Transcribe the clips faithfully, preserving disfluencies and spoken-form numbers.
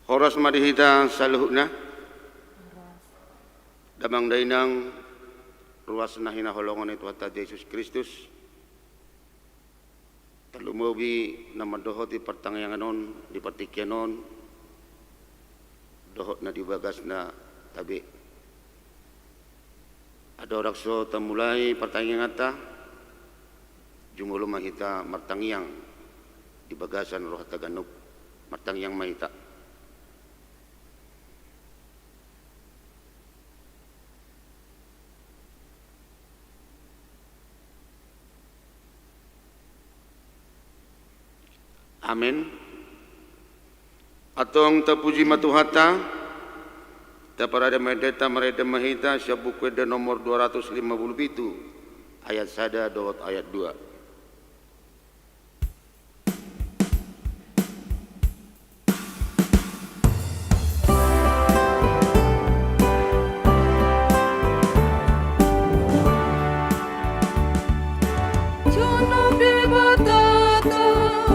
Horas ma di hita saluhutna. Damang dainang, ruas na hinaholongan ni Tuhanta Jesus Kristus. Tarlumobi na mandohoti partangiangan on di partingkian on, dohot na di bagasna tabe. Andorang so tamulai partangianganta, jumolo ma hita martangiang di bagasan rohanta ganup. Martangiang ma hita. Amen. Antong tapuji ma Tuhanta. Taparade ma endenta, marende ma hita sian Buku Ende nomor dua ratus lima puluh pitu, ayat sada dohot ayat dua. Jonok Debatanta,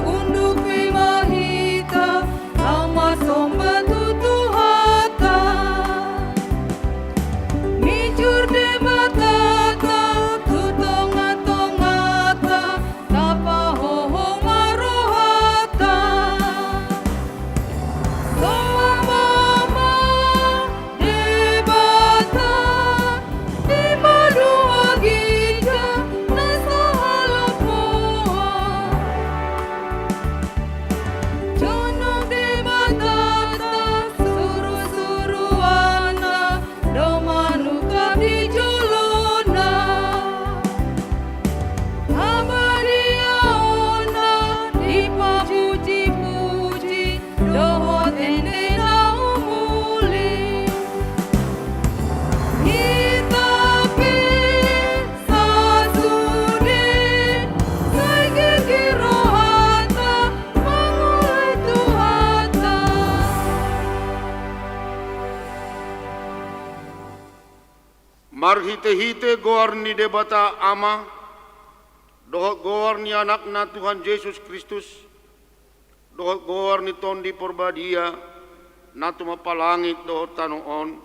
unduk pe ma hita, laho marsomba tu Tuhanta. Mijur Debatanta tu tongatonganta, tapahohom ma rohanta. Sombahon ma Debata di banua ginjang na sahalomhoan. Jonok Debatanta, surusuruanna do manungkap di jolona. Habadiaonna dipapujipuji dohot ende na umuli. Hita pe sasude sai girgir rohanta mangulahon Tuhanta. Marhitehite goar ni Debata Ama, dohot goar ni Anakna Tuhan Jesus Kristus, dohot goar ni Tondi Porbadia, na tumompa langit dohot tano on.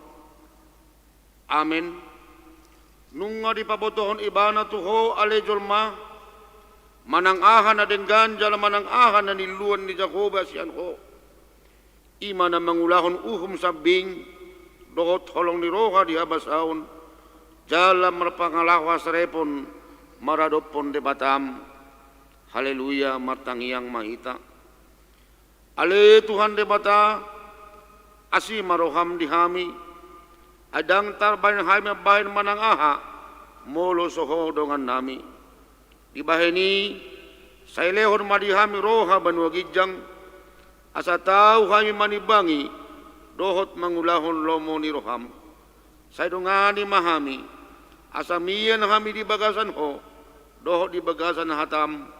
Amen. Nunga dipabotohon Ibana tu ho ale jolma, manang aha na denggan jala manang aha na niluluan ni Jahowa sian ho. I ma na mangulahon uhum sambing dohot holong ni roha di habasaon, jala marpangalaho hasarepon maradophon Debatam. Haleluya, martangiang ma hita. Ale Tuhan Debata, asi ma roham di hami, ai ndang tarbahen hami mambahen manang aha, molo so ho dongannami. Dibahen i, sai lehon ma di hami roha banua ginjang, asa tau hami manimbangi dohot mangulahon lomo ni roham. Sai dongani ma hami, asa mian hami di bagasan ho, dohot di bagasan hatam,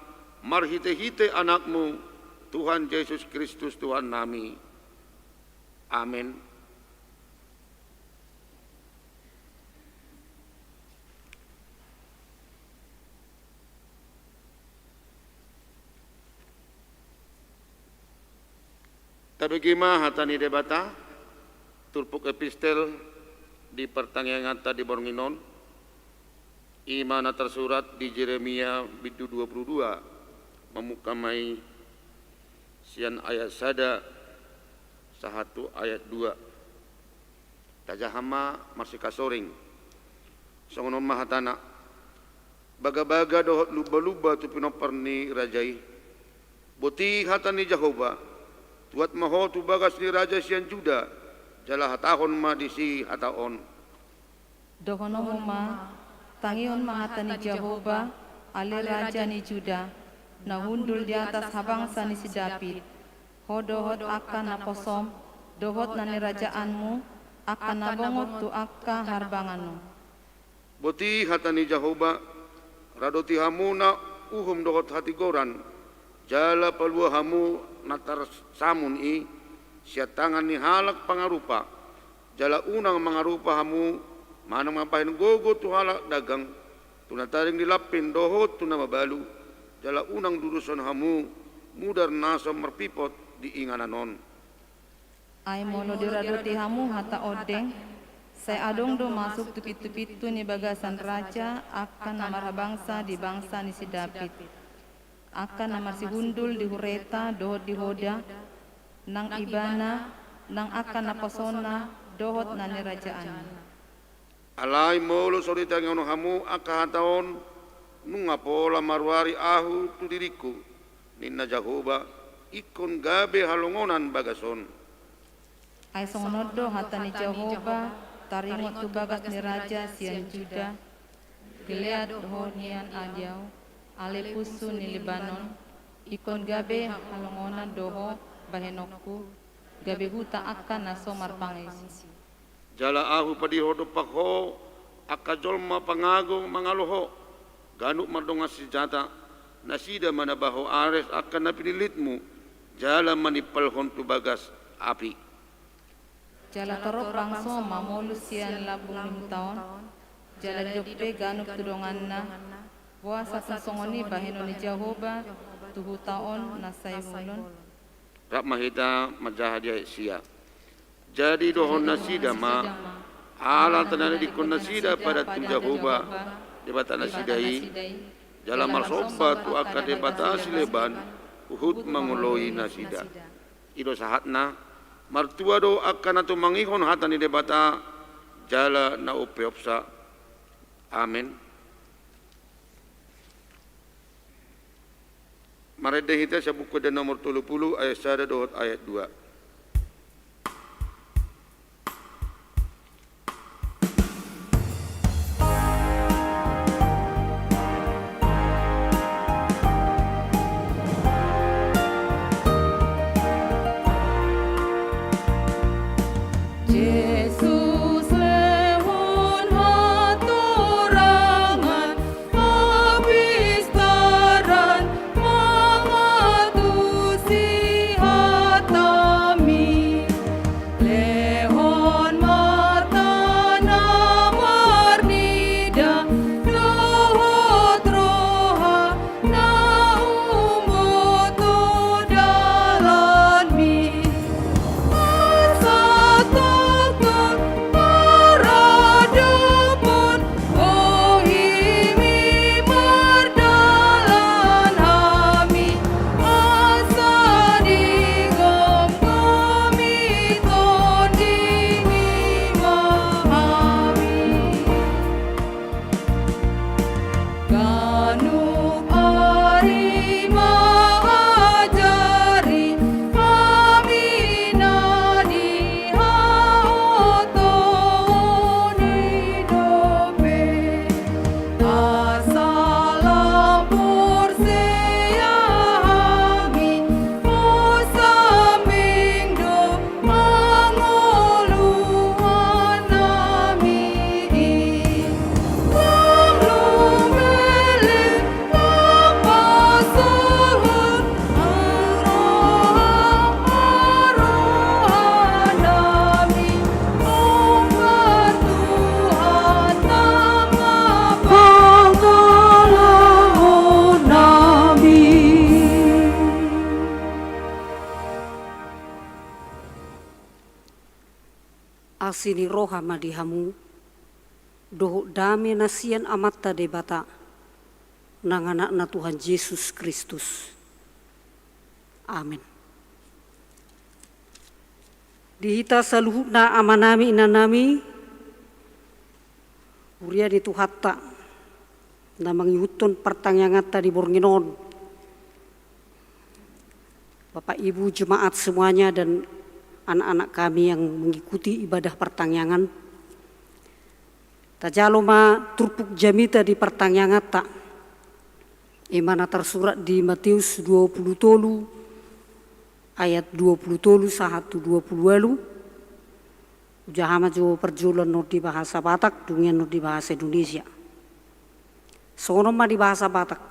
marhitehite Anakmu, Tuhan Jesus Kristus Tuhannami. Amen. Tabege ma hata ni Debata, turpuk epistel di partangianganta di borngin on, i ma na tarsurat di Jeremia bindu dua pulu dua, mamungka ma i sian ayat sada sahat tu ayat dua. Tajaha ma marsikasoring. Songon on ma hatana: Bagabaga dohot lumbalumba tu pinompar ni raja i. Boti hata ni Jahowa: Tuat ma ho tu bagas ni raja sian Juda, jala hatahon ma disi hata on: Dohononmu ma, tangihon ma hata ni Jahowa, ale raja ni Juda, na hundul di atas habangsa ni si Daud. Ho dohot angka naposom, dohot na nirajaanmu, angka na bongot tu angka harbanganmu. Boti hata ni Jahowa: Radoti hamu na uhum dohot hatigoran, jala palua hamu na tarsamun i sian tangan ni halak pangarupa, jala unang mangarupa hamu manang mambahen gogo tu halak dagang, tu na tading di lampin dohot tu na mabalu, jala unang dudushon hamu mudar na so marpipot di inganan on. Ai molo diradoti hamu hata ondeng, sai adong do masuk tu pintu-pintu ni bagasan raja angka na marhabangsa di bangsa ni si Daud, angka na marsihundul di hureta dohot di hoda, nang ibana, nang angka naposona dohot na nirajaanna. Alai molo so ditangihon hamu angka hata on, nunga pola maruari ahu tu diringku, ninna Jahowa, ingkon gabe halongonan bagas on. Ai songon on do hata ni Jahowa taringot tu bagas ni raja sian Juda: Gilead do ho nian di ahu, ale punsu ni Lebanon, ingkon gabe halongonan do ho bahenonku, gabe huta angka na so marpangisi. Jala ahu padihol dompak ho angka jolma pangago mangalo ho, ganup mardongan sinjata, nasida ma na ba ho ares angka na pinillitmu, jala manimpalhon tu bagas api. Jala torop bangso mamolus sian lambung ni huta on, jala didok pe ganup tu donganna. Boasa tung songon i bahenon ni Jahowa tu huta on na sai mulon? Rap ma hita manjaha di ayat sia. Jadi dohon nasida ma, ala tinadingkon nasida padan tu Jahowa, Debata nasida i, jala marsomba tu angka debata sileban, huhut mangoloi nasida. I do sahatna, martua do angka na tumangihon hata ni Debata, jala na umpeopsa. Amen. Marende hita sian Buku Ende nomor tolu pulu, ayat sada dohot ayat dua. Jesus lehon hatorangan, hapistaran mangatusi hatami. Lehon mata na marnida dohot roha na umboto dalanmi. Asa tongtong maradophon bohimi mardalan hami, asa digomgomi tondimi ma hami. Ganup ari ma ajari hami na di haotoon i dope. Asa lam porsea hami, hosambing do hangoluan nami i. Lam lumeleng, lam pasohot, haroha, haroha nami, ombar Tuhan nang pangalahon nami. Asi ni roha ma di hamu, dohot dame na sian Amanta Debata, nang Anakna Tuhan Jesus Kristus. Amen. Di hita saluhutna amanami, inanami, huria ni Tuhanta, na mangihuthon partangianganta di borngin on, Bapak, Ibu, jemaat semuanya, dan anak-anak kami yang mengikuti ibadah partangiangan. Tajalo ma turpuk jamita di partangianganta. I ma na tarsurat di Mateus dua pulu tolu ayat dua pulu tolu sahat tu dua pulu ualu. Hujaha ma jo parjolo annon di bahasa Batak, dung i annon di bahasa Indonesia. Songon on ma di bahasa Batak.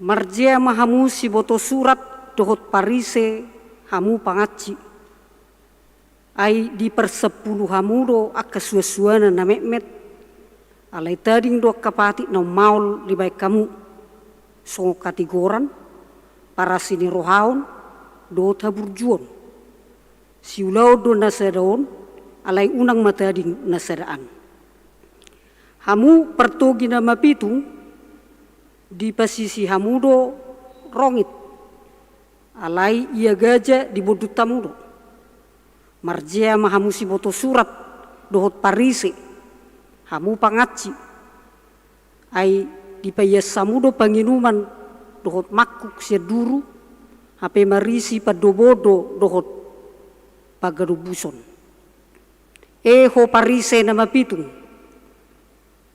Marjea ma hamu siboto surat dohot Parise, hamu pangansi. Ai diparsampulu hamu do angka suansuanan na metmet, alai tading do angka patik na ummaol dibaen hamu, songon hatigoran, parasinirohaon, dohot haburjuon. Siulaon do na sada on, alai unang ma tading na sada an. Hamu partogi na mapitung, dipasisi hamu do rongit, alai ia gaja di bondut hamu do. Marjea ma hamu siboto surat dohot Parise, hamu pangansi, ai dipaias hamu do panginuman dohot mangkuk sian duru, hape marisi pandobondo dohot panggadombuson. E ho Parise na mapitung,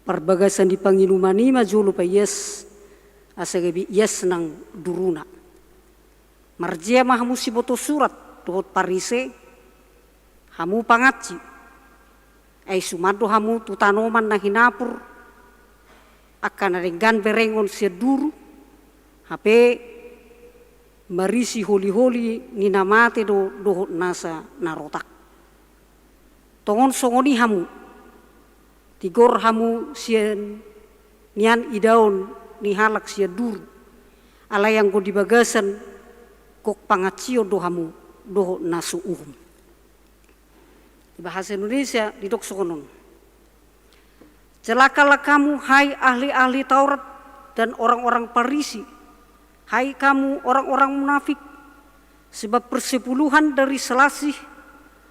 parbagasan ni panginuman i ma jolo paias, asa gabe ias nang duruna. Marjea ma hamu siboto surat dohot Parise, hamu pangansi, ai suman do hamu tu tanoman na hinapur, angka na denggan berengon sian duru, hape marisi holiholi ni na mate do dohot nasa na rotak. Tongon songon i hamu, tigor hamu sian nian idaon ni halak sian duru, alai anggo di bagasan gok pangansion do hamu dohot na so uhum. Di bahasa Indonesia didok songon on. Celakalah kamu, hai ahli-ahli Taurat dan orang-orang Farisi, hai kamu orang-orang munafik, sebab persepuluhan dari selasih,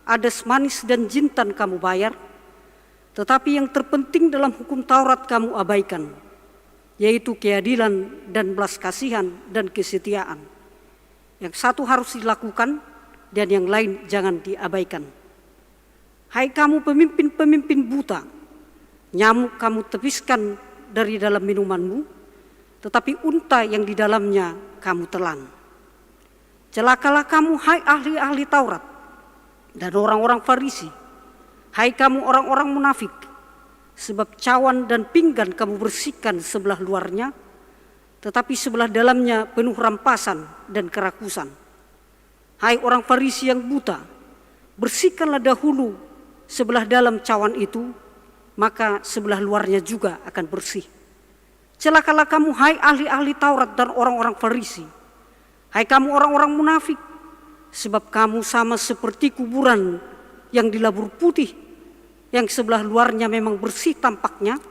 adas manis dan jintan kamu bayar, tetapi yang terpenting dalam hukum Taurat kamu abaikan, yaitu keadilan dan belas kasihan dan kesetiaan. Yang satu harus dilakukan dan yang lain jangan diabaikan. Hai kamu pemimpin-pemimpin buta, nyamuk kamu tepiskan dari dalam minumanmu, tetapi unta yang di dalamnya kamu telan. Celakalah kamu, hai ahli-ahli Taurat dan orang-orang Farisi, hai kamu orang-orang munafik, sebab cawan dan pinggan kamu bersihkan sebelah luarnya, tetapi sebelah dalamnya penuh rampasan dan kerakusan. Hai orang Farisi yang buta, bersihkanlah dahulu sebelah dalam cawan itu, maka sebelah luarnya juga akan bersih. Celakalah kamu, hai ahli-ahli Taurat dan orang-orang Farisi, hai kamu orang-orang munafik, sebab kamu sama seperti kuburan yang dilabur putih, yang sebelah luarnya memang bersih tampaknya,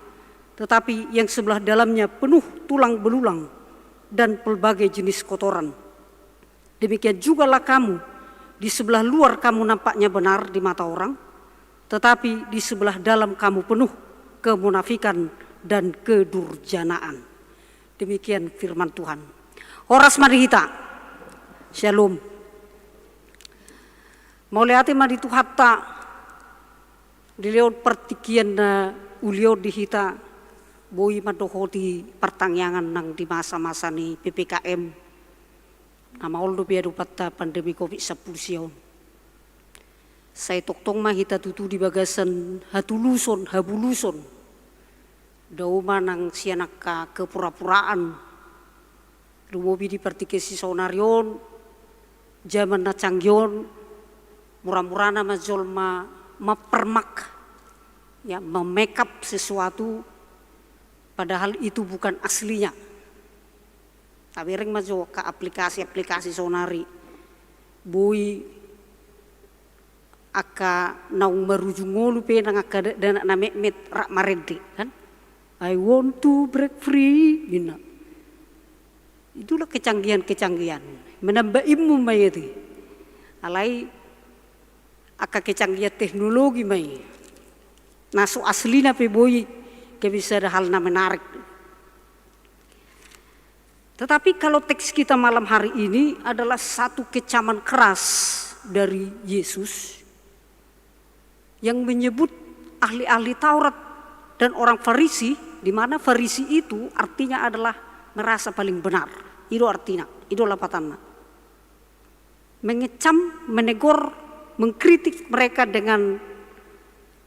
tetapi yang sebelah dalamnya penuh tulang belulang dan pelbagai jenis kotoran. Demikian jugalah kamu, di sebelah luar kamu nampaknya benar di mata orang, tetapi di sebelah dalam kamu penuh kemunafikan dan kedurjanaan. Demikian firman Tuhan. Horas ma di hita. Syalom. Mauliate ma di Tuhanta, dilehon partingkian na uli on di hita, boi mandohoti partangiangan nang di masa-masa ni P P K M. Na maol dope adopanta pandemi covid sampulu sia on. Sai tongtong ma hita tutu di bagasan hatuluson, habuluson. Dao ma nang sian angka kepura-puraan. Lumobi di partingkian sisaonari on, jaman na canggih on, mura-murana ma jolma mempermak, ya, memekap sesuatu, padahal itu bukan aslinya. Tabereng ma jo angka aplikasi-aplikasi saonari. Boi angka naung marujung ngolu pe nang angka da-, dakdanak na metmet rap marende, kan? "I want to break free," ninna. Itulah kecanggihan-kecanggihan. Menambah ilmu ma i tu. Alai angka kecanggihan teknologi ma i. Na so aslina pe boi gabe sada hal na menarik. Tetapi kalau teks kita malam hari ini adalah satu kecaman keras dari Yesus yang menyebut ahli-ahli Taurat dan orang Farisi, di mana Farisi itu artinya adalah merasa paling benar. I do artina, i do lapatanna. Mengecam, menegur, mengkritik mereka dengan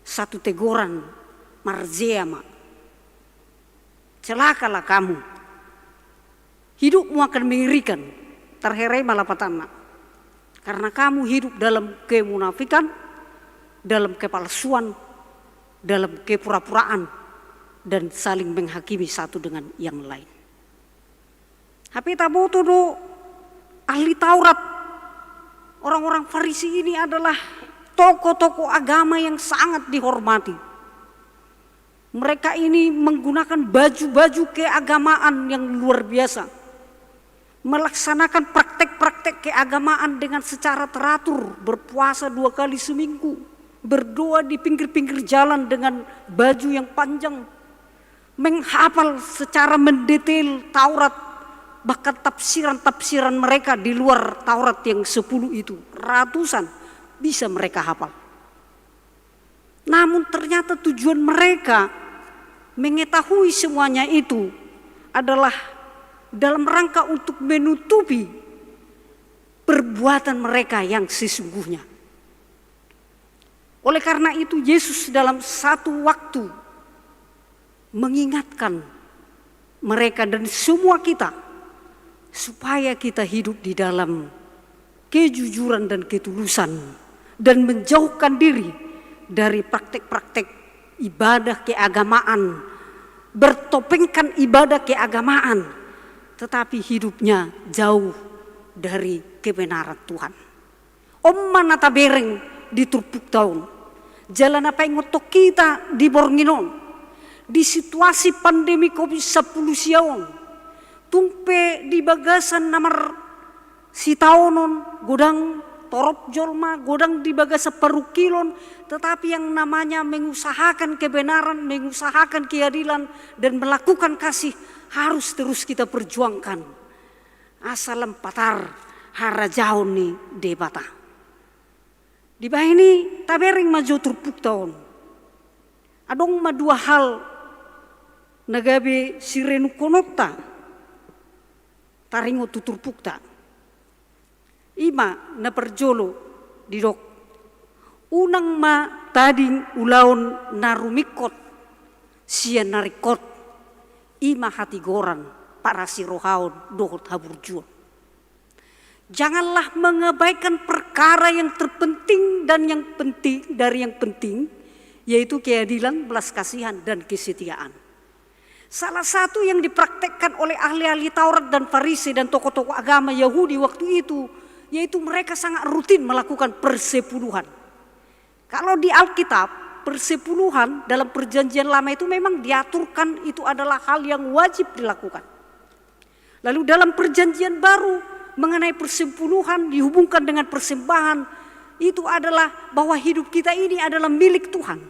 satu teguran, marjea ma. Celakalah kamu. Hidupmu akan mengerikan. Tarherai ma lapatanna. Karena kamu hidup dalam kemunafikan, dalam kepalsuan, dalam kepura-puraan, dan saling menghakimi satu dengan yang lain. Hape taboto do ahli Taurat, Orang-orang Farisi ini adalah tokoh-tokoh agama yang sangat dihormati. Mereka ini menggunakan baju-baju keagamaan yang luar biasa, melaksanakan praktek-praktek keagamaan dengan secara teratur, berpuasa dua kali seminggu, berdoa di pinggir-pinggir jalan dengan baju yang panjang, menghafal secara mendetail Taurat, bahkan tafsiran-tafsiran mereka di luar Taurat yang sepuluh itu, ratusan bisa mereka hafal. Namun ternyata tujuan mereka mengetahui semuanya itu adalah dalam rangka untuk menutupi perbuatan mereka yang sesungguhnya. Oleh karena itu, Yesus dalam satu waktu mengingatkan mereka dan semua kita supaya kita hidup di dalam kejujuran dan ketulusan dan menjauhkan diri dari praktek-praktek ibadah keagamaan, bertopengkan ibadah keagamaan, tetapi hidupnya jauh dari kebenaran Tuhan. On ma na tabereng di turpukta on. Jala na paingothon hita di borngin on, di situasi pandemi covid sampulu sia on, tung pe di bagasan na marsitaonon, godang torop jolma, godang di bagasan parungkilon, tetapi yang namanya mengusahakan kebenaran, mengusahakan keadilan, dan melakukan kasih harus terus kita perjuangkan. Asa lam patar harajaon ni Debata. Dibahen i tabereng ma jo turpukta on. Adong ma dua hal na gabe sirenungkononta taringot tu turpukta. I ma na parjolo didok, unang ma tading ulaon na rumingkot sian na ringkot, i ma hatigoran, parasirohaon dohot haburjuon. Janganlah mengabaikan perkara yang terpenting dan yang penting dari yang penting, yaitu keadilan, belas kasihan, dan kesetiaan. Salah satu yang dipraktekkan oleh ahli-ahli Taurat dan Farisi dan tokoh-tokoh agama Yahudi waktu itu, yaitu mereka sangat rutin melakukan persepuluhan. Kalau di Alkitab, persepuluhan dalam Perjanjian Lama itu memang diaturkan, itu adalah hal yang wajib dilakukan. Lalu dalam Perjanjian Baru, mengenai persepuluhan dihubungkan dengan persembahan, itu adalah bahwa hidup kita ini adalah milik Tuhan.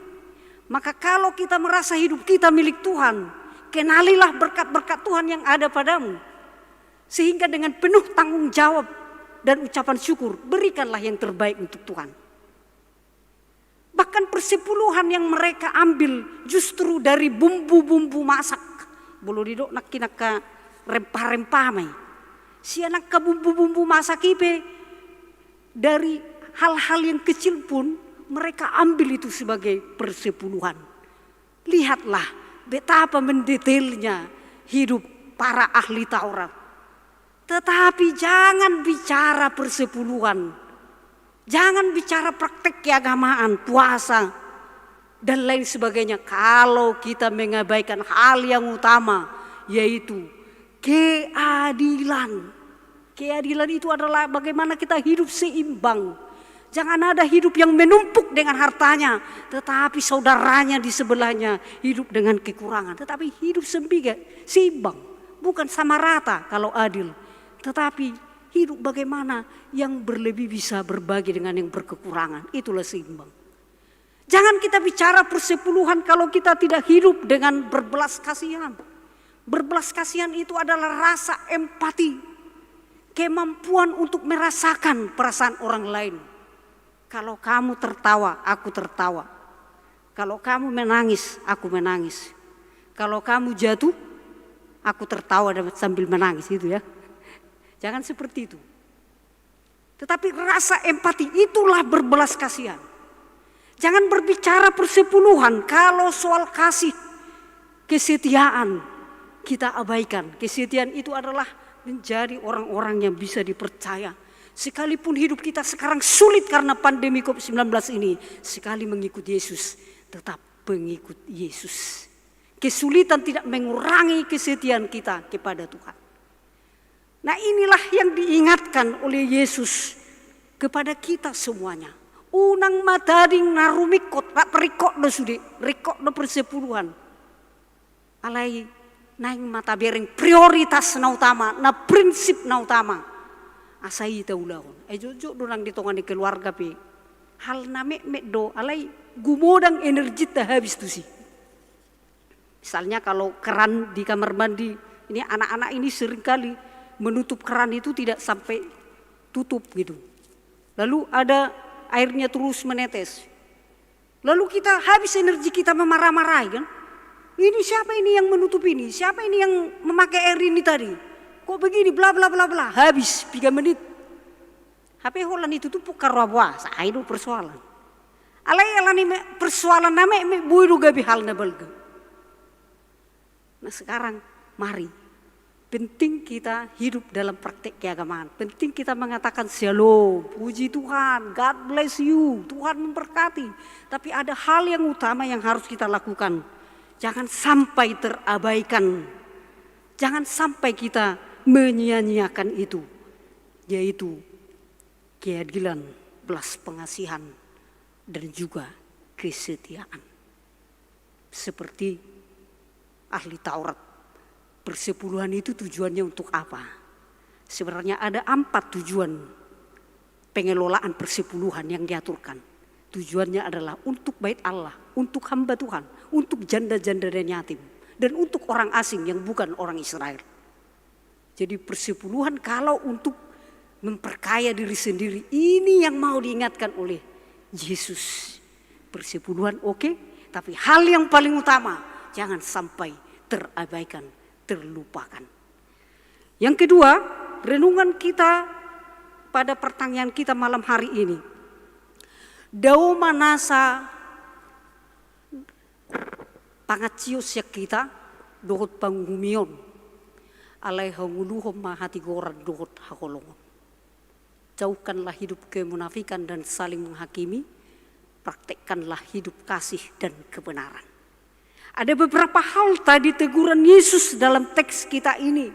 Maka kalau kita merasa hidup kita milik Tuhan, kenalilah berkat-berkat Tuhan yang ada padamu. Sehingga dengan penuh tanggung jawab dan ucapan syukur, berikanlah yang terbaik untuk Tuhan. Bahkan persepuluhan yang mereka ambil justru dari bumbu-bumbu masak. Molo didok nangkin angka rempah-rempah ma i. Sian angka bumbu-bumbu masak i pe, dari hal-hal yang kecil pun mereka ambil itu sebagai persepuluhan. Lihatlah betapa mendetailnya hidup para ahli Taurat. Tetapi jangan bicara persepuluhan. Jangan bicara praktek keagamaan, puasa, dan lain sebagainya, kalau kita mengabaikan hal yang utama, yaitu keadilan. Keadilan itu adalah bagaimana kita hidup seimbang. Jangan ada hidup yang menumpuk dengan hartanya, tetapi saudaranya di sebelahnya hidup dengan kekurangan. Tetapi hidup sembiga-, seimbang, bukan sama rata kalau adil, tetapi hidup bagaimana yang berlebih bisa berbagi dengan yang berkekurangan. Itulah seimbang. Jangan kita bicara persepuluhan kalau kita tidak hidup dengan berbelas kasihan. Berbelas kasihan itu adalah rasa empati, kemampuan untuk merasakan perasaan orang lain. Kalau kamu tertawa, aku tertawa. Kalau kamu menangis, aku menangis. Kalau kamu jatuh, aku tertawa dan sambil menangis, gitu ya. Jangan seperti itu. Tetapi rasa empati itulah berbelas kasihan. Jangan berbicara persepuluhan kalau soal kasih, kesetiaan kita abaikan. Kesetiaan itu adalah menjadi orang-orang yang bisa dipercaya. Sekalipun hidup kita sekarang sulit karena pandemi covid sembilan belas ini, sekali mengikut Yesus, tetap pengikut Yesus. Kesulitan tidak mengurangi kesetiaan kita kepada Tuhan. Nah, inilah yang diingatkan oleh Yesus Kepada kita semuanya. Unang ma tading na rumingkot, rap ringkot do sude, ringkot do persepuluhan. Alai naeng ma tabereng prioritas na utama, na prinsip na utama. Asa i taulahon. Ai jotjot do nang di tonga ni keluarga pe. Hal na metmet do, alai gumodang energita habis tusi. Misalnya kalau keran di kamar mandi, ini anak-anak ini seringkali menutup keran itu tidak sampai tutup gitu. Lalu ada airnya terus menetes. Lalu kita habis energi kita memarah-marahi kan. Ini siapa ini yang menutup ini? Siapa ini yang memakai air ini tadi? Kok begini? Bla bla bla bla. Habis tiga menit. Hape holan itu tumpuk karua boa, sai do persoalan. Alai alani persoalan na metmet boi do gabe hal na balga. Nah sekarang mari, penting kita hidup dalam praktek keagamaan. Penting kita mengatakan shalom, puji Tuhan, God bless you, Tuhan memberkati. Tapi ada hal yang utama yang harus kita lakukan. Jangan sampai terabaikan. Jangan sampai kita menyia-nyiakan itu. Yaitu keadilan, belas pengasihan, dan juga kesetiaan. Seperti ahli Taurat, persepuluhan itu tujuannya untuk apa? Sebenarnya ada empat tujuan pengelolaan persepuluhan yang diaturkan. Tujuannya adalah untuk bait Allah, untuk hamba Tuhan, untuk janda-janda dan yatim, dan untuk orang asing yang bukan orang Israel. Jadi persepuluhan kalau untuk memperkaya diri sendiri, ini yang mau diingatkan oleh Yesus. Persepuluhan oke, tapi hal yang paling utama jangan sampai terabaikan, terlupakan. Yang kedua, renungan kita pada pertanyaan kita malam hari ini. Dao ma nasa pangansion sian hita dohot panguhumion, alai hangoluhon ma hatigoran dohot haholongon. Jauhkanlah hidup kemunafikan dan saling menghakimi, praktekkanlah hidup kasih dan kebenaran. Ada beberapa hal tadi teguran Yesus dalam teks kita ini.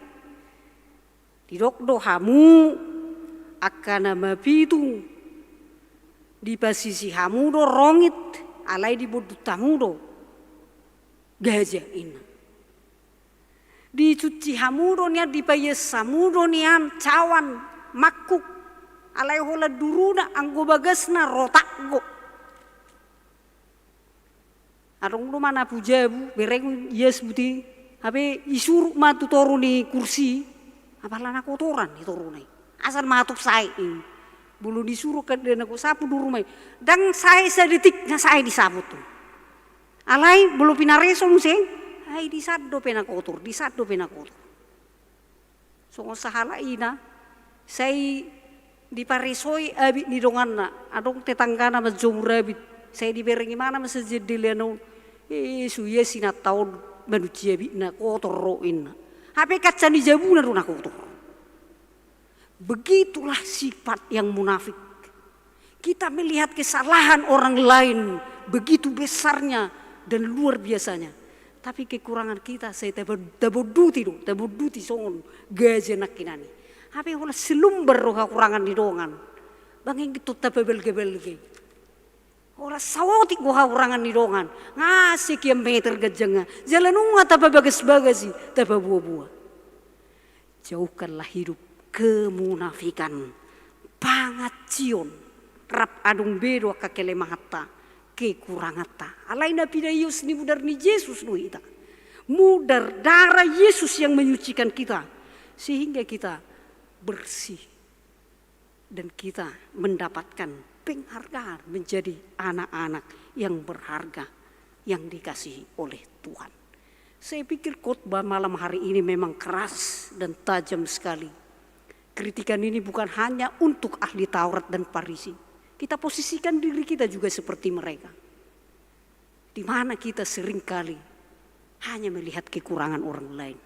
Didok do hamu angka na mapitung, dipasisi hamu do rongit, alai dibondut hamu do gaja, inna. Dicuci hamu do nian, dipaias hamu do nian cawan mangkuk, alai holan duruna anggo bagasna rotak do. Adong do ma na pujabu, bereng ias buti, hape isuruk ma tu toru ni kursi, apala na kotoran i toruna i. Asa ma hatop sae i. Molo disuruk kan dia na sapu di ruma i. Ndang sae sadetik na sae disapu tu. Alai molo pinareso muse, ai di san dope na kotor, di san dope na kotor. Songon sahalak ina, sai diparesoi abit ni donganna, adong tetanggana manjomur abit, sai dibereng ibana ma sadia delean on, eh, suia sinanta on manunci abitna, kotor ro inna. Hape kaca ni jabuna do na kotor. Begitulah sifat yang munafik. Kita melihat kesalahan orang lain begitu besarnya dan luar biasanya. Tapi kekurangan kita, sai tabo-, tabonduti do, tabonduti songon gaja nangkinan i. Hape holan selumbar do hakurangan ni dongan. Bangeng gitu tapabalga-balga i. Holan saotik do hakurangan ni dongan. Nga sekian meter ganjangna. Jala nunga tapabagas-bagas i, tapaboa-boa. Jauhkanlah hidup kemunafikan, pangansion, rap adong be do angka kelemahanta, kekuranganta. Alai na pinaios ni mudar ni Jesus do hita. Mudar darah Yesus yang menyucikan kita, sehingga kita bersih. Dan kita mendapatkan penghargaan menjadi anak-anak yang berharga, yang dikasihi oleh Tuhan. Saya pikir khotbah malam hari ini memang keras dan tajam sekali. Kritikan ini bukan hanya untuk ahli Taurat dan Farisi. Kita posisikan diri kita juga seperti mereka. Di mana kita seringkali hanya melihat kekurangan orang lain.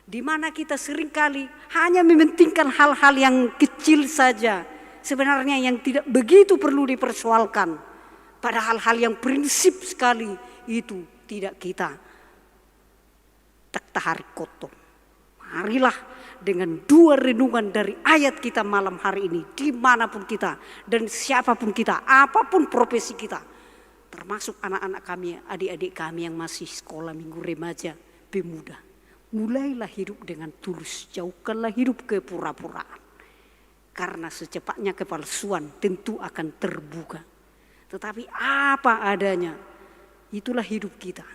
Di mana kita seringkali hanya mementingkan hal-hal yang kecil saja. Sebenarnya yang tidak begitu perlu dipersoalkan. Padahal hal yang prinsip sekali itu tidak kita tak taharik kotor. Marilah dengan dua renungan dari ayat kita malam hari ini, dimanapun kita dan siapapun kita, apapun profesi kita, termasuk anak-anak kami, adik-adik kami yang masih sekolah minggu remaja, pemuda. Mulailah hidup dengan tulus, jauhkanlah hidup kepura-puraan. Karena secepatnya kepalsuan tentu akan terbuka. Tetapi apa adanya, itulah hidup kita.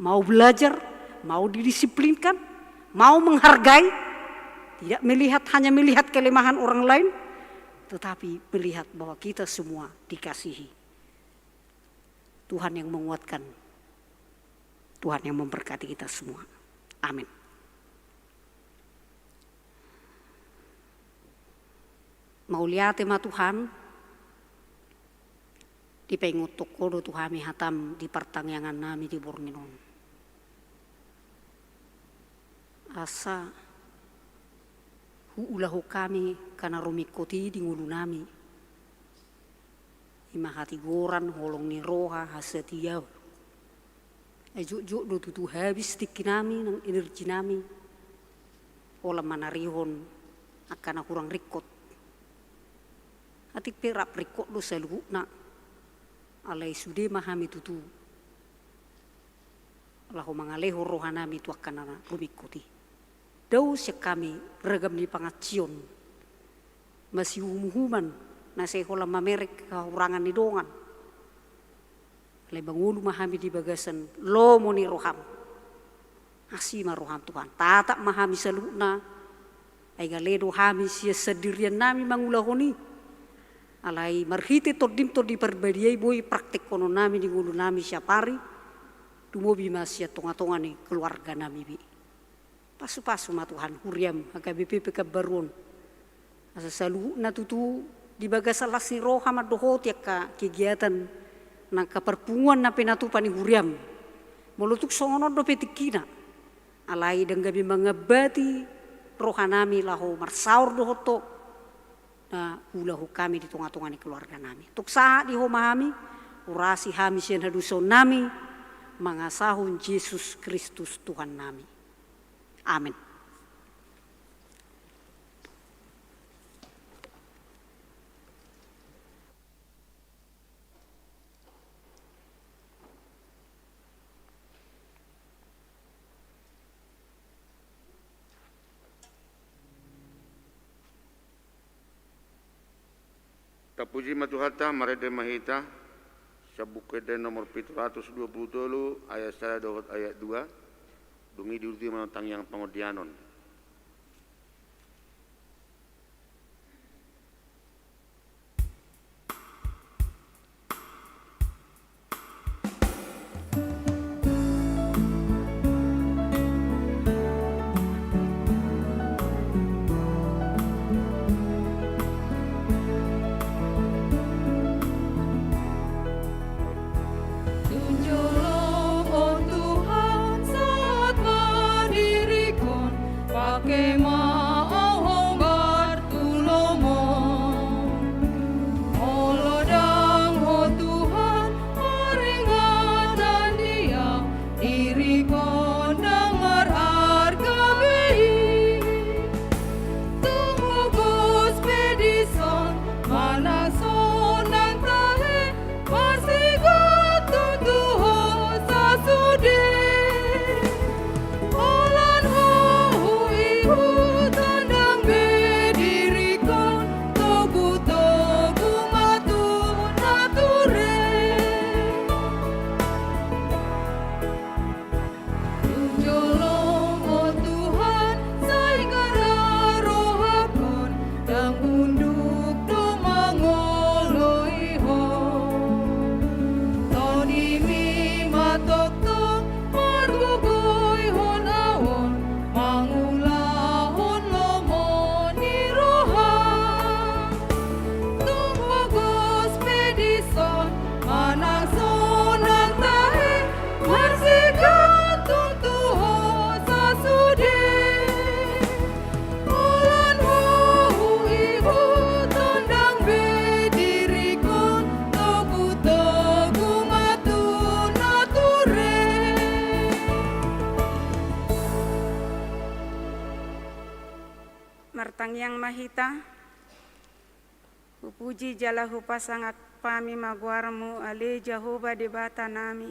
Mau belajar, mau didisiplinkan, mau menghargai, tidak melihat, hanya melihat kelemahan orang lain, tetapi melihat bahwa kita semua dikasihi. Tuhan yang menguatkan, Tuhan yang memberkati kita semua. Amin. Mauliate ma Tuhan, dipaingothon Ho do tu hami hataM di partangiangan nami di borngin on. Asa huulahon hami angka na rumingkot i di ngolu nami. I ma hatigoran, holong ni roha, hasatiaon. Ai jotjot do tutu habis tingki nami nang energi nami, holan manarihon angka na hurang ringkot. Atik pe rap ringkot do saluhutna, alai sude ma hami tutu laho mangalehon roha nami tu angka na rumingkot i. Dao sian hami ragam ni pangansion, masiuhumuhuman, na sai holan mamereng hahurangan ni dongan. Alai mangolu ma hami di bagasan lomo ni rohaM. Asi ma rohaM Tuhan, tatap ma hami saluhutna, ai gale do hami sian sandirian nami mangulahon i. Alai marhite TondiM Tondi Parbadia i boi praktekkonon nami di ngolu nami siap ari, lumobi ma sian tongatonga ni keluarga nami be. Pasupasu ma Tuhan huriaM H K B P Pekanbaru on. Asa saluhutna tutu di bagasan las ni roha mandohoti angka kegiatan nang angka parpunguan na pinatupa ni huriaM. Molo tung songon on dope tingkina, alai ndang gabe mangambati roha nami laho marsaor dohot Ho na huulahon hami di tongatonga ni keluarga nami. Tung sahat di Ho ma hami, urasi hami sian hadosaon nami, mangasahon Jesus Kristus Tuhan nami. Amen. Tapuji ma Tuhanta, marende ma hita, sian Buku Ende nomor pitu ratus dua pulu tolu, ayat sada dohot ayat dua, dung i diuduti ma tangiang pangondianon. Tunjukkan Tuhan saat menirikan Hita, hupuji jala hupasangap hami ma goarmu, ale Jahowa Debata nami,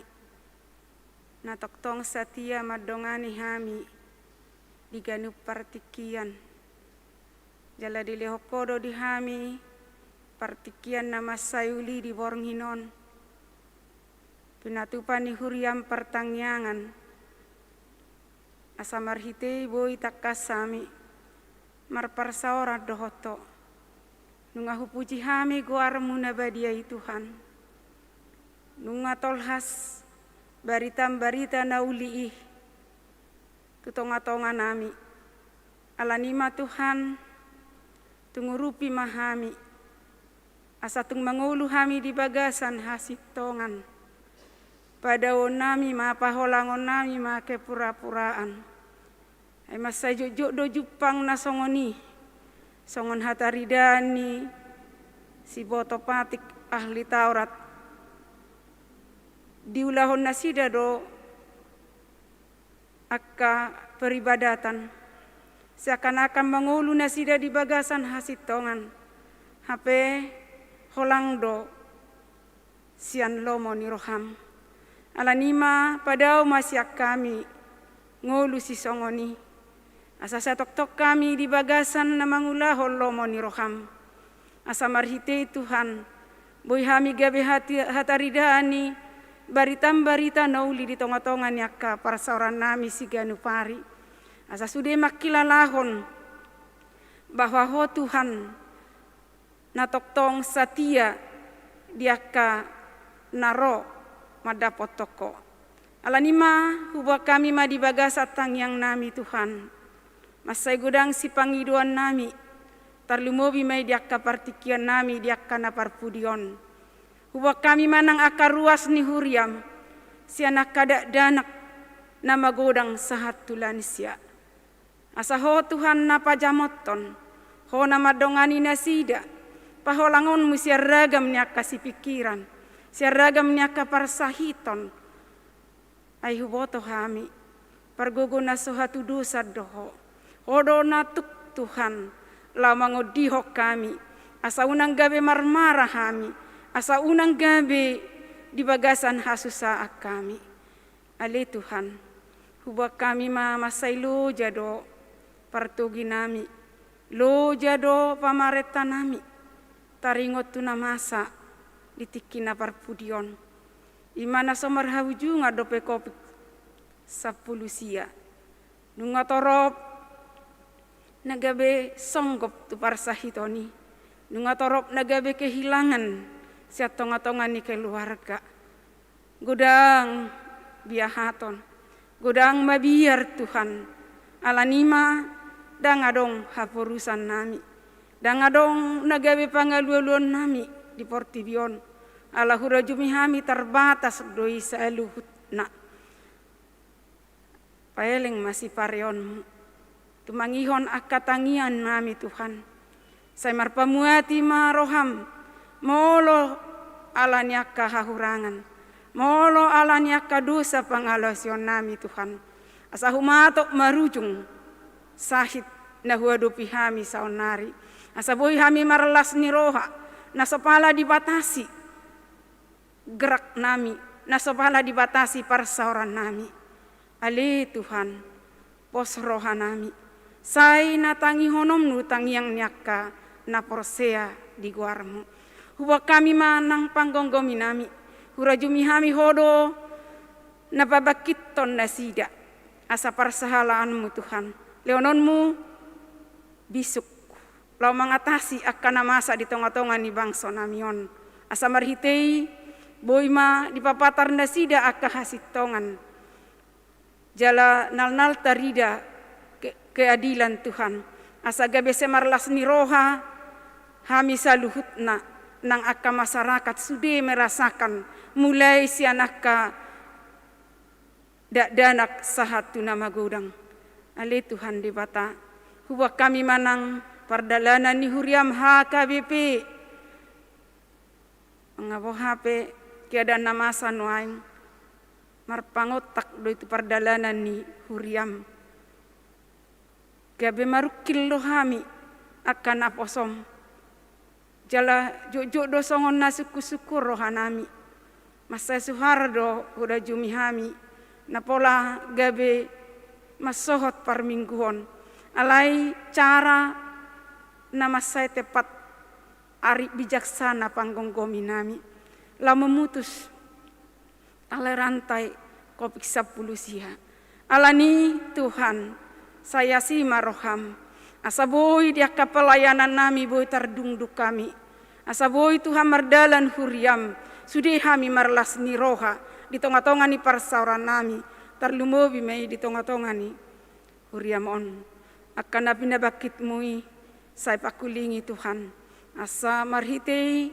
na tongtong satia mandongani hami di ganup partingkian. Jala dilehon ho do di hami partingkian na mansai uli di borngin on. Pinatupa ni huriam partangiangan, asa marhite i boi tangkas hami marparsaoran dohot ho. Nunga hupuji hami goarmu na badia i Tuhan. Nunga tolhas barita-barita na uli i tu tonga-tonga nami. Alani i ma Tuhan, tung urupi ma hami, asa tung mangolu hami di bagasan hasintongan. Padaoon nami ma, paholangon nami ma kepura-puraan. Ai mansai jotjot do jumpang na songon i, songon hataridaan ni siboto patik ahli Taurat. Diulahon nasida do angka peribadatan, seakan-akan mangolu nasida di bagasan hasintongan, hape holang do sian lomo ni roham. Alani i ma padao ma sian hami ngolu sisongon i, asa sai tongtong hami di bagasan na mangulahon lomo ni roham. Asa marhite i Tuhan, boi hami gabe hati-, hataridaan ni barita-barita na uli di tonga-tonga ni angka parsaoran nami siganup ari. Asa sude mangkilalahon bahwa ho Tuhan na tongtong satia di angka na ro mandapothon ho. Alani i ma huboan hami ma di bagasan tangiang nami Tuhan. Mansai godang sipangidoan nami, tarlumobi ma i di angka partingkian nami di angka na parpudi on. Huboan hami ma nang angka ruas ni huriam, sian angka dakdanak na magodang sahat tu lansia. Asa ho Tuhan na pajamothon, ho na mandongani nasida, paholangonmu sian ragam ni angka sipingkiran, sian ragam ni angka parsahiton. Ai huboto hami, pargogo na so hatudosan do ho. Ho do na tuk Tuhan, laho mangondihon hami, asa unang gabe marmara hami, asa unang gabe di bagasan hasusaan hami. Ale Tuhan, huboan hami ma mansai loja do partogi nami, loja do pamarenta nami, taringot tu na masa di tingki na parpudi on. I ma na so marhaujungan dope Covid sampulu sia. Nunga torop na gabe songgop tu parsahiton i. Nunga torop na gabe kehilangan sian tonga-tonga ni keluarga. Godang biahaton, godang mabiar Tuhan. Alani i ma ndang adong haporusan nami, ndang adong na gabe pangalualuon nami di portibi on. Ala hurajumi hami tarbatas do i saluhutna. Paeleng ma sipareonmu tumangihon angka tangiang nami Tuhan. Sai marpamuati ma roham, molo ala ni angka hahurangan, molo ala ni angka dosa pangalaosion nami Tuhan. Asa humatop marujung sahit na huadopi hami saonnari. Asa boi hami marlas ni roha, na so pala dibatasi gerak nami, na so pala dibatasi parsaoran nami. Ale Tuhan, pos roha nami, sai na tangihononmu tangiang ni angka na porsea di goarmu. Huboan hami ma nang panggomgomi nami, hurajumi hami ho do na pabangkithon nasida, asa parsahalaanmu Tuhan, lehononmu bisuk laho mangatasi angka na masa di tonga-tonga ni bangso nami on. Asa marhite i boi ma dipapatar nasida angka hasintongan. Jala nalnal tarida ke-, keadilan Tuhan. Asa gabe sai marlas ni roha hami saluhutna, nang angka masyarakat sude merasakan, mulai sian angka dakdanak sahat tu na magodang. Ale Tuhan Debata, huboan hami ma nang pardalanan ni huriam H K B P. Molo hape keadaan na masa nuaeng, marpangontak do i tu pardalanan ni huriam. Gabe marungkil do hami, angka naposom. Jala jotjot do songon na sungkunsungkun rohanami. Mansai suhar do hudajumi hami, na pola gabe mansohot parmingguon. Alai cara na mansai tepat ari bijaksana panggomgominami. Laho memutus tali rantai Covid sampulu sia. Alani Tuhan, sai asi ma roham. Asa boi di angka pelayanannami boi tardungdung hami. Asa boi Tuhan mardalan huriam, sude hami marlas ni roha, di tongatonga ni parsaorannami, tarlumobi ma i di tongatonga ni huriam on. Angka na pinabangkitmu i, sai pangkulingi Tuhan. Asa marhite i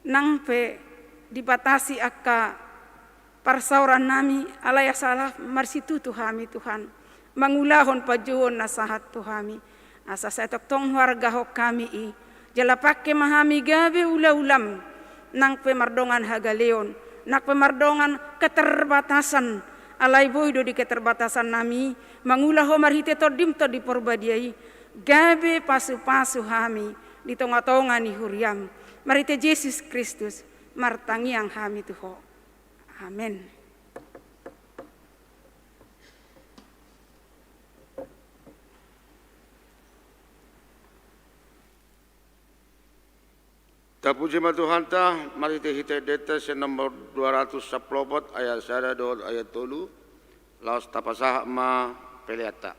nang pe dibatasi angka parsaorannami, alai asa laho marsitutu hami Tuhan, mangulahon panjouon na sahat tu hami, asa sai tongtong huhargahon hami i, jala pangke ma hami gabe ulaulam, nang pe mardongan hagaleon, nang pe mardongan keterbatasan, alai boi do di keterbatasannami, mangula Ho marhite Tondim Tondi Porbadia i, gabe pasupasu hami di tongatonga ni huriam. Marhite Jesus Kristus, martangiang hami tu Ho. Amen. Tapuji ma Tuhanta, marhitehite endenta sian nomor dua ratus sampulu opat ayat sada dohot ayat tolu, laos tapasahat ma peleanta.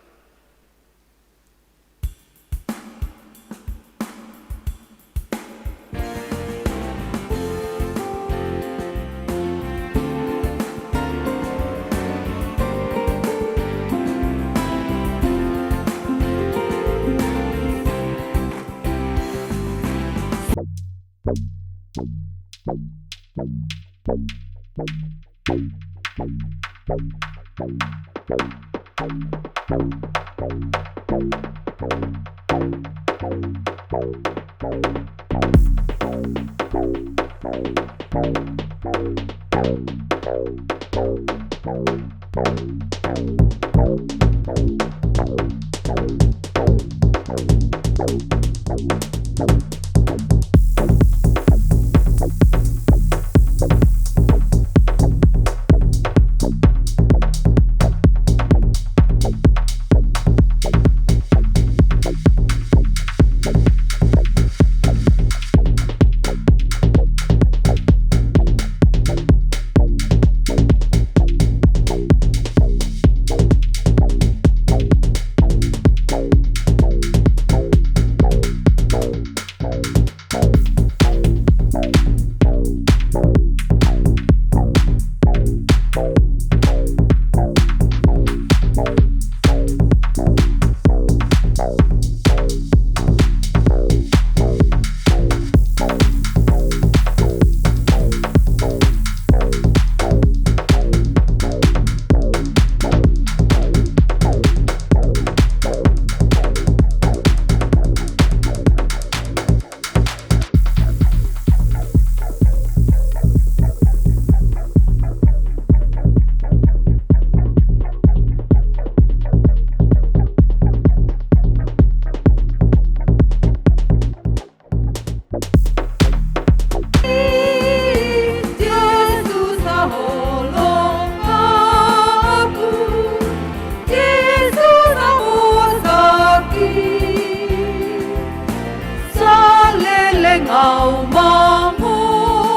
Saleleng au mangolu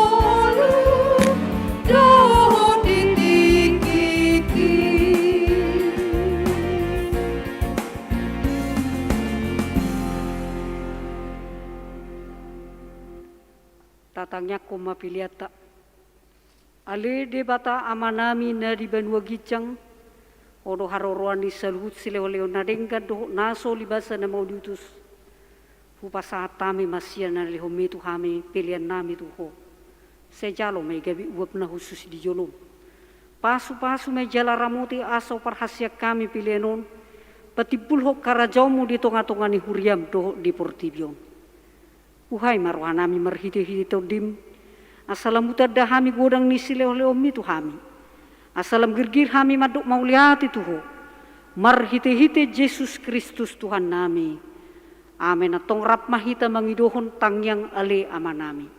dohot di tingkingki. Tatangiangkon ma peleanta. Ale Debata Amanami na di banua ginjang, Ho do haroroan ni saluhut silehonlehon na denggan dohot na so libasa na mau diutus. Hupasahat hami ma sian na nilehonmi tu hami peleannami tu Ho. Sai jalo ma i gabe uap na hushus di jolom. Pasupasu ma i jala ramoti asa huparhaseang hami pelean on patimbulhon harajaonmu di tongatonga ni huriam dohot di portibi on. Uhai ma rohanami marhitehite Tondim, asa lam hutanda hami godang ni silehonlehonmi tu hami, asa lam girgir hami mandok mauliate tu Ho, marhitehite Jesus Kristus Tuhannami. Amen. Antong rap ma hita mangidohon tangiang Ale Amanami.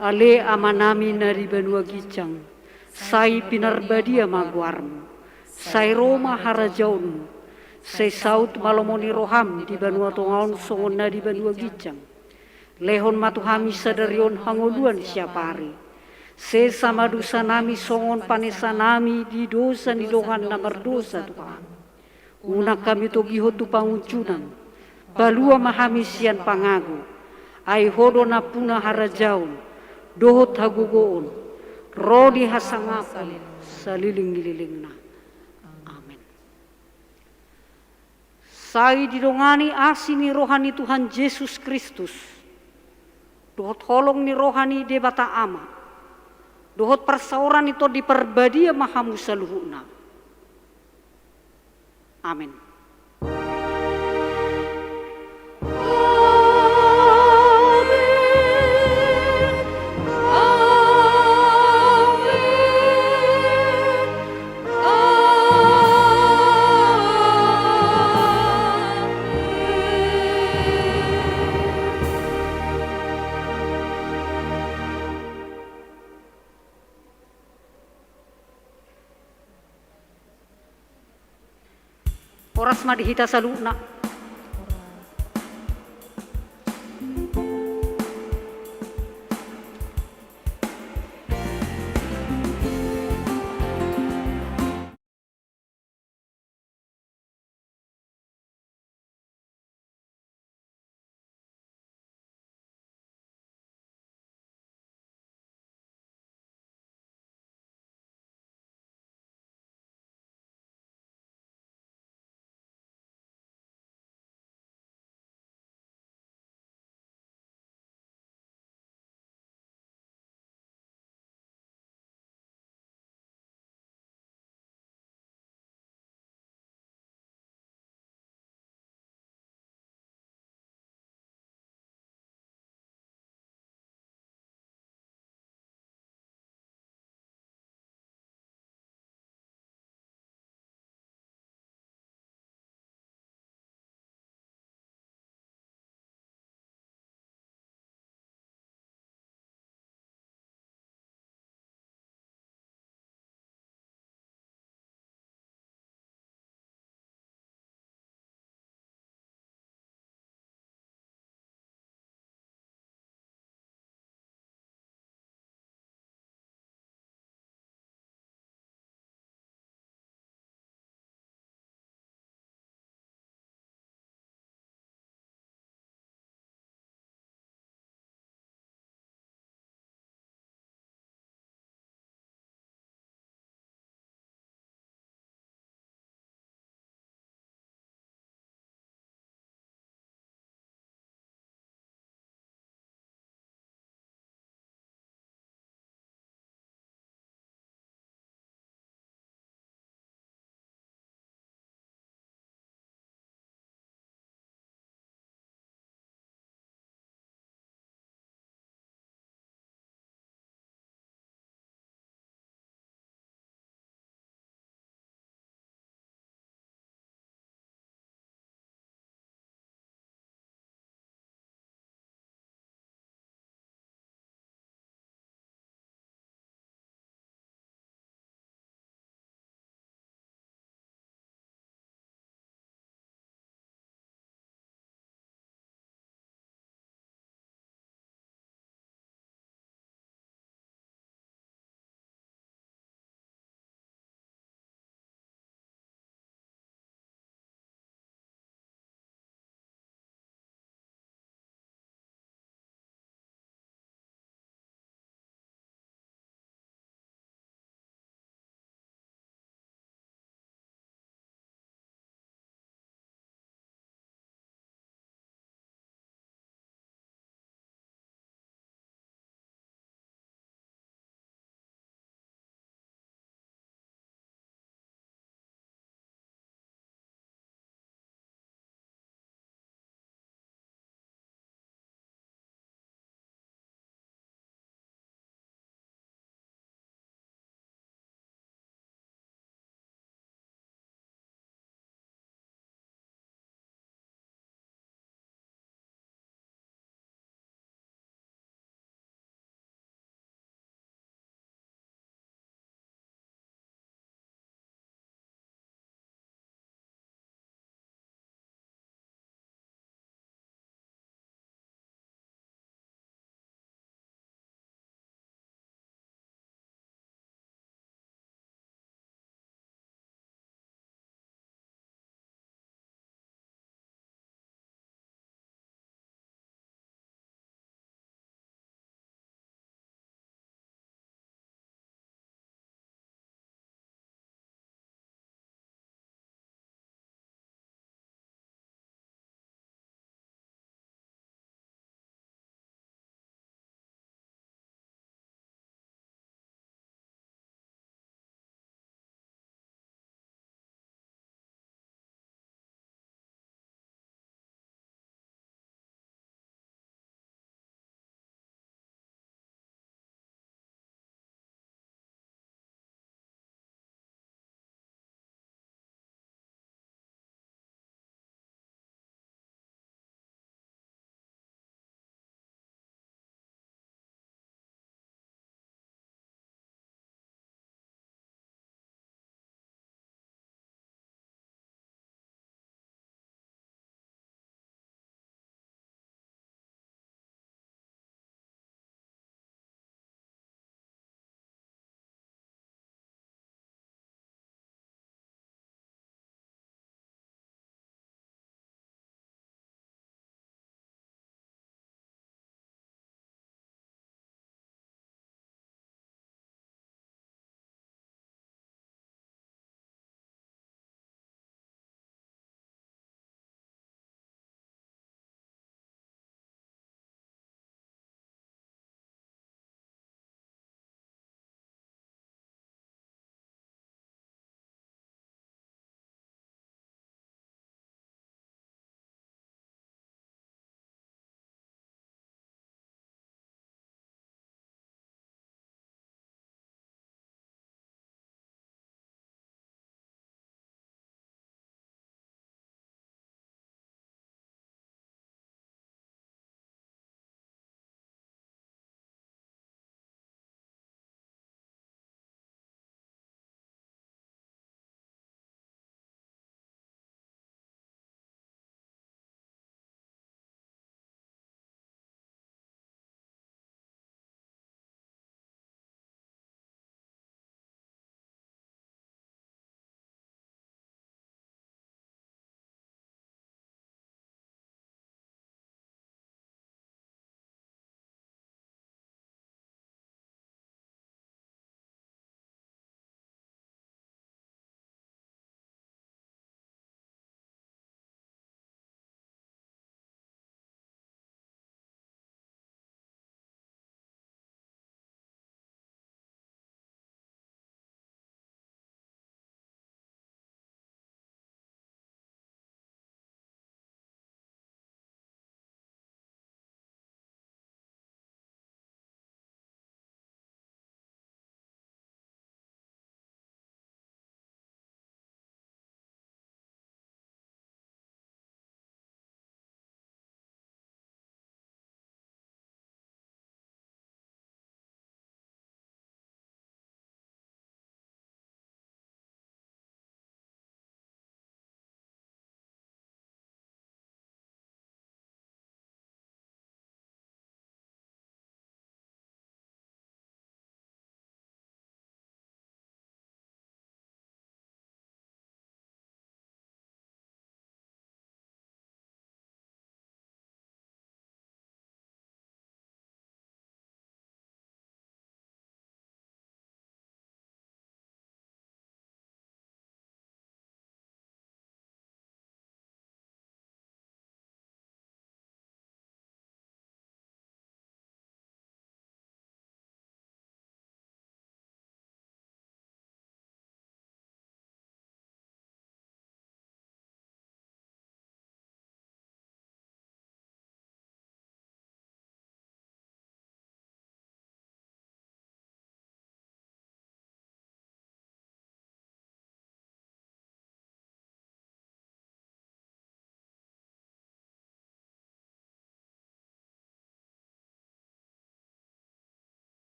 Ale Amanami na di banua ginjang, sai pinarbadia ma goarmu. Sai ro ma harajaonmu. Sai saut ma lomo ni roham di banua tonga on songon na di banua ginjang. Lehon ma tu hami sadari on hangoluan siapari. Sesa ma dosanami songon panesanami di dosa ni dongan na mardosa tu hami. Unang hami togihon tu pangunjunan. Palua ma hami sian pangago. Ai Ho do nampuna harajaon dohot hagogoon, ro ni hasangapon saleleng ni lelengna. Amen. Sai didongani asi ni roha ni Tuhan Jesus Kristus, dohot holong ni roha ni Debata Ama, dohot parsaoran ni Tondi Parbadia ma hamu saluhutna. Amen. Horas ma di hita saluhutna.